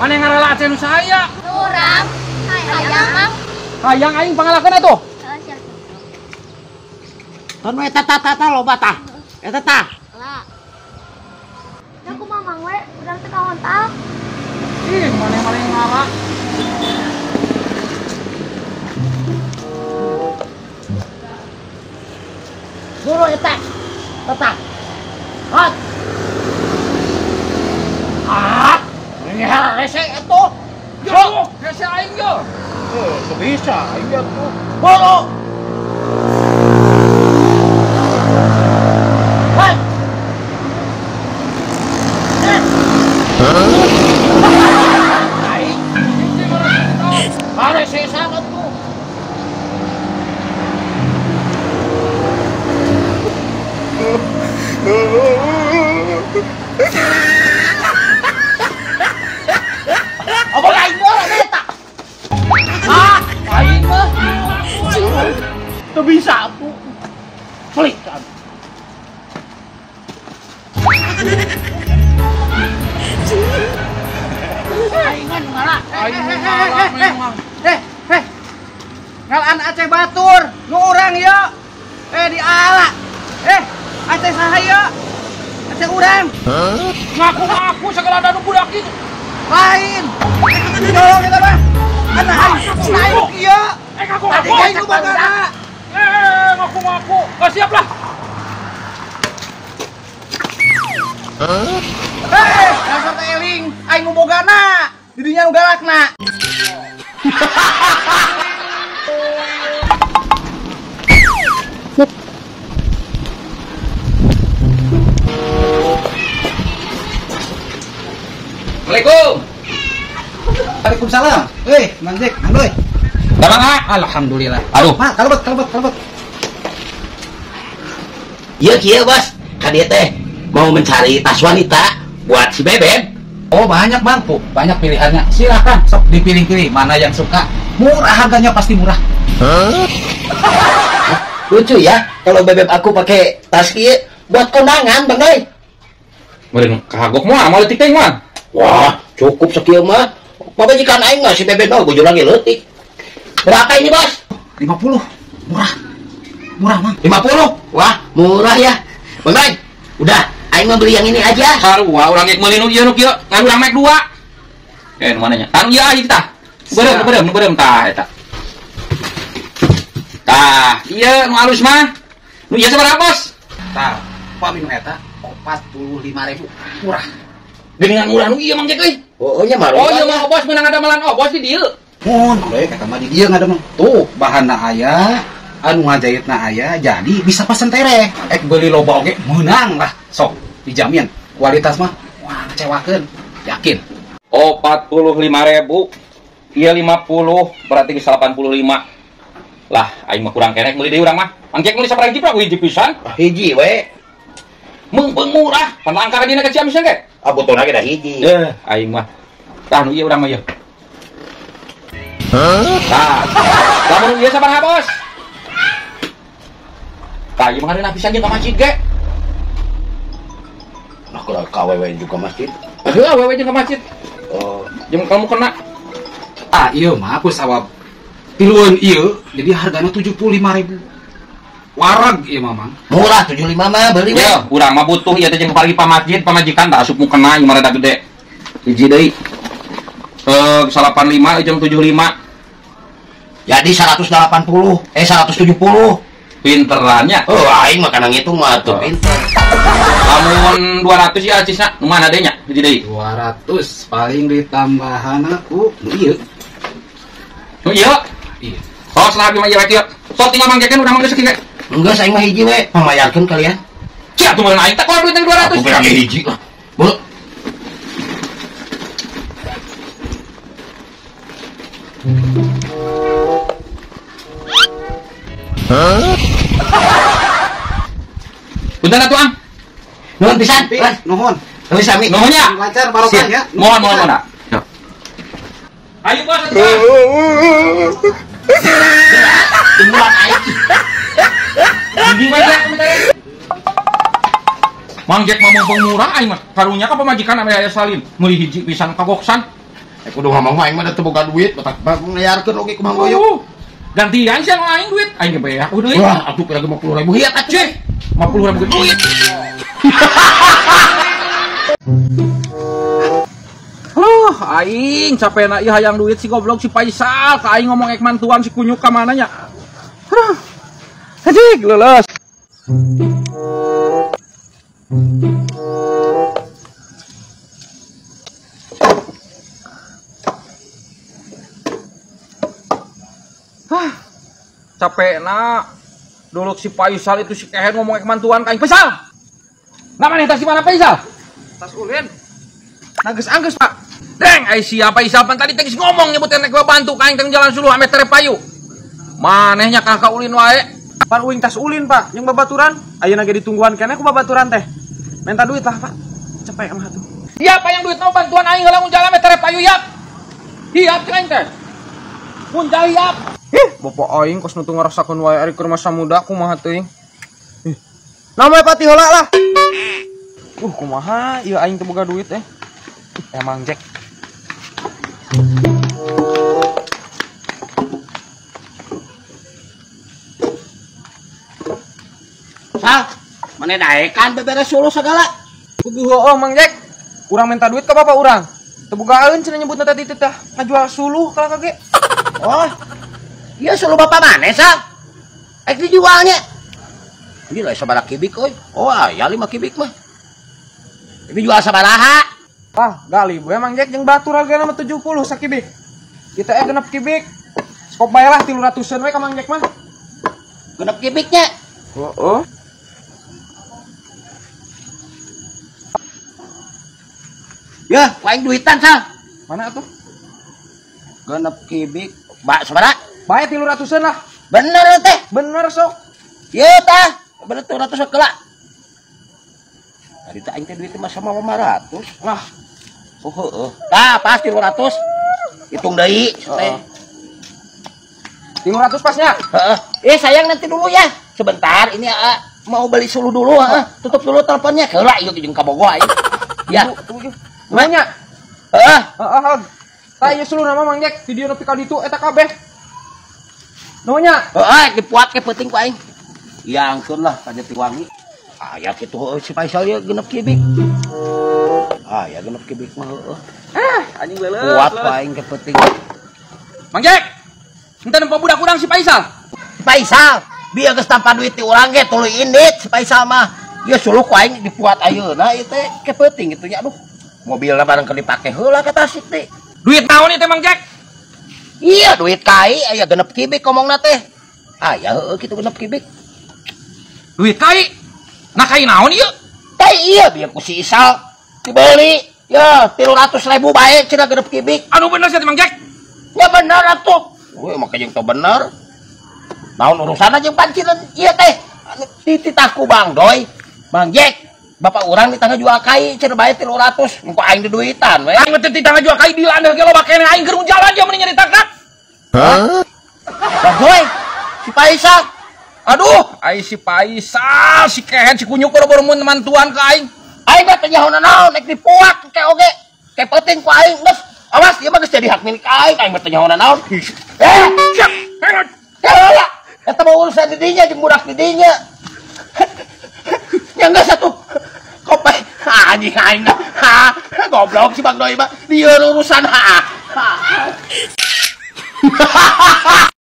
Mana ngarala aceh nu saya? Urang. Hayang Mang. Hayang aing pangalakeun atuh. Heeh, siap. Ton we tata tata loba tah. Eta tah. Lah. Da kumaha Mang we, urang teh kahontal. Ih, mana ngala. Buru eta. Tata. Hot. Ah, ini rese atuh. Yo, rese aing yo. Oh, bisa aing atuh. Buru. Hot. Aing rese sangat tuh. Apa lain mah eta? Ah, lain mah. Teu bisa atuh. Pelit kan. Aing ngala. Aing ngala memang. Ngalaan Aceh batur, nu urang ieu. Diala. Aceh saha ieu? Aceh urang. Ngaku-ngaku segala danu budak itu. Lain. Tolong eta mah. Anak aing ieu. Ngaku-ngaku. Aing nu bagana. Ngaku-ngaku. Oh, siap lah. Dasar teh eling, aing nu bogana. Didinya nu galakna. Assalamualaikum. Waalaikumsalam. Hei, Mang Jack, Mang Doi. Damang, ah? Alhamdulillah. Aduh. Pak, kalebet. Iya kieu, Bos. Ka dieu teh mau mencari tas wanita buat si Bebeb. Oh, banyak, Bang. Tuh, banyak pilihannya. Silakan sok dipilih-pilih mana yang suka. Murah harganya pasti murah. Huh? Lucu ya kalau Bebeb aku pakai tas kieu buat kondangan, Bang Doi. Meureun kagok moal, moal leutik teh moal. Wah, cukup sekieu mah. Pamajikan aing mah si Bebeb mah bujurna ge leutik. Berapa ini, Bos? 50. Murah. Murah, Mang. 50? Wah, murah ya. Bang Doi, udah aing mah beli yang ini aja. Sarua urang ge meuli nu ieu nu kieu, ngan urang mek 2. Nu mana nya? Tang ieu aing tah. Beureum, beureum tah eta. Tah, ieu nu alus mah. Nu ieu sabaraha, Bos? Tah, upami nu eta 45.000. Murah. Geuningan murah nu ieu Mang Jack euy. Oh, nya mah. Oh, ieu mah Bos meunang ngadamelan oh Bos di dieu. Mun, bae eta mah di dieu ngadamel. Tuh, bahanna aya, anu ngajahitna aya, jadi bisa pesen tereh. Ek beli loba oge meunang lah. Sok, dijamin kualitas mah wah ngecewakeun, yakin. Oh, 45.000. Ieu 50 berarti geus 85. Lah, aing mah kurang keneh meuli deui urang mah. Mang Jack meuli sabaraha hiji pra hiji pisan. Hiji we. Meungpeung murah, pan langka ka dina ka Ciamis ge. Ah, botolna ge da hiji. Aing mah. Tah nu ieu urang mah ieu. Tah. Lamun ieu sabaraha, Bos? Tah, ieu mah ngareunah pisan jeung ka masjid ge. Nah, kalau ka awewe juga masjid. Heuh, awewe jeung ka masjid. Oh, jeung kamu kena. Ah, ieu mah aku sawab tiluan ieu, jadi hargana 75.000. Warag ieu mah, Mang. Murah 75 mah beli we. Ya, urang mah butuh ieu teh jeung pargi pa masjid, pamajikan da asup mukena ieu mah rada gede. Hiji deui. 85 jeung 75. Jadi 180, 170. Pinterannya. Oh, aing mah kana ngitung mah atuh pinter. Lamun 200 ya acisna, nu mana deui nya? Hiji deui. 200 paling ditambahan aku nu ieu. Nu ieu? Iya. Tos lah mah ieu kieu. Sok tinggal Mang Jack urang mah geus kieu. Enggak, saya mah hiji we, pangmayarkeun kalian. Cia atuh meureun aing teh kalau duit 200. Aku pirang hiji lah. Bu. Hah? Punten atuh, Ang. Nuhun pisan, nuhun. Nuhun sami. Nuhun nya. Lancar barokah ya. Mohon, mohon, mohon. Ayo bos, atuh. Tungguan aing. Mang Jack mah mumpung murah aing mah. Karunya ka pamajikan ame aya salin. Meuli hiji pisan kagoksan. Kudu ngomong mah aing mah teu boga duit, batak ngayarkeun oge ku Mang Goyok. Gantian sia aing duit, aing ge beak duit. Wah, atuh kira 50.000 hiat atuh. 50.000 duit. Aduh, aing capena ieu hayang duit si goblok si Faisal, ka aing ngomong ek mantuan si kunyuk ka mana nya. Aduh. Anjing leuleus. Capek nak dulu si Faisal itu si kehen ngomong mantuan kain Faisal. Nah mana tas di mana Faisal? Tas ulin. Nages angges pak. Deng, ai siapa Faisal pan tadi teh ngomong nyebutin nek gua bantu kain teng jalan suluh ame tere payu. Manehnya kakak ulin wae. Pan uing tas ulin pak, yang babaturan. Ayeuna ge ditungguan keneh ku babaturan teh. Minta duit lah pak. Cepet mah atuh. Iya pak yang duit mau bantuan aing heula jalan ame tere payu yap. Hiap cing teh. Mun hiap. Ih, bapak aing kos nu teu ngarasakeun wae ari keur masa muda kumaha teuing. Ih. Namanya pati heula lah. Kumaha ieu aing teu boga duit eh. Emang Jack. Sal, mane daekan beberes suluh segala. Kudu heueuh Mang Jack. Urang minta duit ka bapak urang. Teu bogaeun cenah nyebutna tadi teh ngajual suluh kalah kage. Oh. Iya suluh bapak mana Sal? Ek dijualnya. Gila sabaraha kibik euy. Oh, aya 5 kibik mah. Ini jual sabaraha? Wah, gali we Mang Jack jeung batur hargana mah 70 sakibik. Kita genep kibik. Skop bae lah 300-an we ka Mang Jack mah. Genep kibiknya. Heeh. Ya, ku aing duitan Sal. Mana atuh? Genep kibik. Bak sabaraha? Bae 300-an lah. Bener teh. Bener sok. Ieu tah, bener 300 heula. Tadi teh aing teh duit mah sama 500. Lah. Oh heueuh. Tah, pas 300. Hitung deui teh. 300 pasnya. Heeh. Eh sayang nanti dulu ya. Sebentar ini mau beli suluh dulu heeh. Tutup dulu teleponnya. Heula ieu jeung kabogo aing. Ya. Nanya. Heeh. Heeh. Tah ieu suluh nama Mang Jack, video nepi ka ditu eta kabeh. Nuhunnya. Heeh, dipuat ke penting ku aing. Ya angkeun lah ka Jatiwangi. Aya kitu heueuh si Faisal ieu genep kibik. Aya genep kibik mah heueuh. Ah, anjing leuleus. Kuat ku aing ke penting. Mang Jack. Henteu nempo budak urang si Faisal. Si Faisal, bieu geus tanpa duit ti urang ge tuluy indit si Faisal mah. Ieu suluh ku aing dipuat ayeuna ieu teh ke penting kitu nya aduh. Mobilna bareng keur dipake heula ka Tasik teh. Duit naon ieu teh Mang Jack? Iya duit kai aya genep kibik ngomongna teh. Aya heueuh kitu genep kibik. Duit kai? Nah kai naon ieu? Kai iya bieu ku si Isal dibeli. Ya 300.000 bae cenah genep kibik. Anu bener sia Mang Jack? Ya bener atuh. Euy make jeung teu bener. Naon urusanna jeung pancinan ieu teh? Anu dititah ku Bang Doy. Bang Jack, bapak urang ditangga jual kai cenah bae 300. Engko aing diduitan we. Aing teh ditangga jual kai dilandeuh ge loba keneh aing keur jalan dia mending nyaritakna. Hah? Bang Doy, si Faisal. Aduh, ai si Faisal, si kehen, si kunyuk boro-boro mun mantuan ka aing. Aing mah teu nyaho naon, nek dipuak ke oge. Ke penting ku aing geus. Awas ieu mah geus jadi hak milik aing, aing mah teu nyaho naon. Eh, siap. Heula. Eta mah urusan di dinya jeung budak di dinya. Nya geus atuh. Kope anjing aing. Ha, goblok si Bang Doy mah. Dieu urusan ha. Ha.